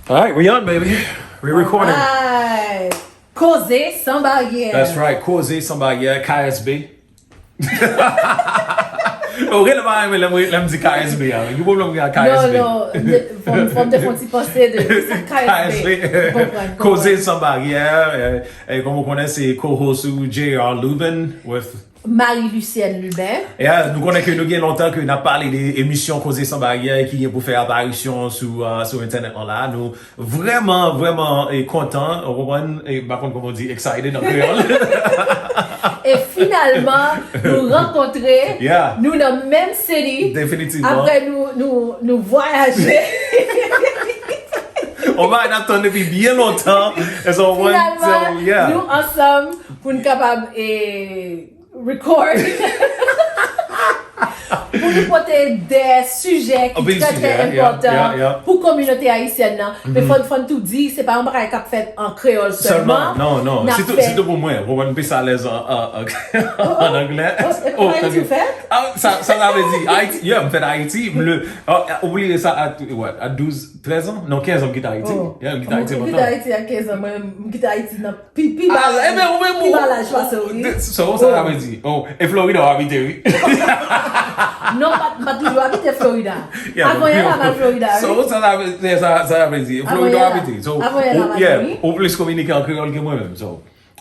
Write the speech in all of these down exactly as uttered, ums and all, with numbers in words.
All right, we on, baby. We recording. Alright. Koze san baryè. That's right. Koze san baryè, K S B. Ok, lè m pa renmen lè m lè m di K S B a. Ki pwoblèm gen ak K S B? Non, non, fò m te fon ti panse de sa K S B. Koze san baryè. E kòm ou konnen, se co-host ou J R Lubin with Marie Lucienne Lubin. Yeah, nou konnen ke nou gen lontan ke n ap pale de emisyon Koze San Baryè ki gen pou fè aparisyon sou uh, sou entènèt lan la. Nou vrèman vrèman eh, kontan, ou konprann, eh, m pa konn kòman di excited an kreyòl. E finalman, nou rankontre, Yeah. Nou nan menm city. Definitivman. Apre nou nou nou vwayaje. On va n ap tann depi byen lontan. E so, Finalman, yeah. Nou ansanm pou n kapab eh, record. Pou nou pote de sijè ki Anpil trè sijè, trè yeah, enpòtan yeah, yeah. Pou kominote ayisyèn nan. Men fò fò n tou di, se pa yon bagay k ap fèt an kreyòl sèlman. Non, non. N ap Sitou fè- sitou pou mwen. Ou konprann, m plis alèz an, an, an, an anglè. Oh, Haiti ou fèt? Ah, sa, sa sa vle di. Ayiti, yeah, m fèt Ayiti. M le, ah, ou bliye sa, a, what, a douz, trèz an? Non, kenz an m kite Ayiti. Oh. Yeah, m kite Ayiti Mwen m kite lontan. Ayiti a kenz an, mwen m kite Ayiti nan pi pi Ah, ba eh ben, ou menm, pi ou- ba laj pase w, wi. So, sa sa vle di. Oh, e Florida w abite, wi. Non, m pa- m pa toujou abite Florida. Yeah, Avan yè la, non, m al Florida, So, wi. sa sa vle sa, sa sa vle di. Avan Florida yè w la. abite. So, Avan yè la, ou- m al yeah, wi. Ou plis kominike an kreyòl ke mwen menm. So,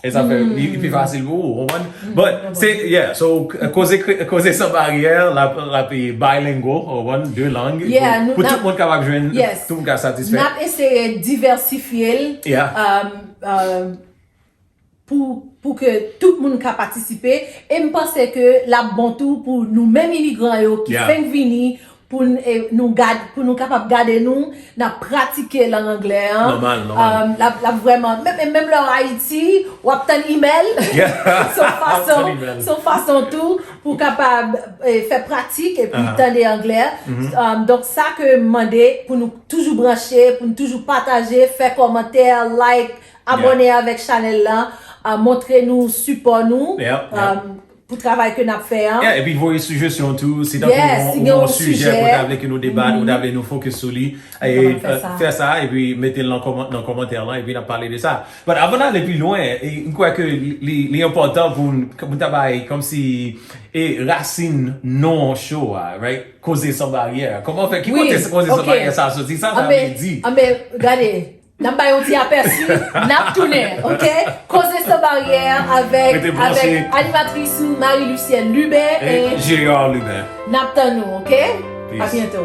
e sa fè li li pi fasil pou ou, ou konprann? But, se, yeah, so, k- koze kre- koze san baryè, la, la pi bilingual, ou konprann, de lang. Yeah, Pou nou- pou n ap- tout moun kapab jwenn, Yes. Tout moun ka satisfè. N ap eseye diversifye l Yeah. um, um, pou, pou ke tout moun ka patisipe. E m panse ke l ap bon tou pou nou menm imigran yo ki Yeah. fenk vini, pou n- e, nou gad, pou nou kapab gade nou, n ap pratike lang anglè an. Nòmal, nòmal. Um, l ap l ap vrèman, menm, menm lè w Ayiti, w ap tann imèl. Yeah. Se yon fason, Tann imèl. Se yon fason tou pou kapab eh, fè pratik epi Aha. Tande anglè. Um, donk sa ke m mande pou nou toujou branche, pou nou toujou pataje, fè kòmantè, like, abòne avèk chanèl la, uh, montre nou sipò nou Yeah, yeah. Um, pou travay ke n ap fè an. Yeah, epi voye sijesyon tou, si Yes, si gen yon yon sijè sijè. Ou ta vle ke nou debat, ou ta vle nou focus sou li, e Nou kapab fè sa. Fè sa, epi mete l nan kòman- nan kòmantè lan, epi n ap pale de sa. But avan n ale pi lwen, e, m kwè ke li, li, li enpòtan pou n pou n ta bay kòmsi e rasin non show a, right? Koze san baryè. Kòman fè? Ki Wi, kote koze san ok. baryè sa soti? Sa sa Anben, vle di? Anben, gade, n ap bay yon ti apèsi, n ap tounen, ok? Koze san baryè avèk, Rete branche. Avèk animatris ou Marie Lucienne Lubin E e J R Lubin. N ap tann nou, ok? Peace. A byento.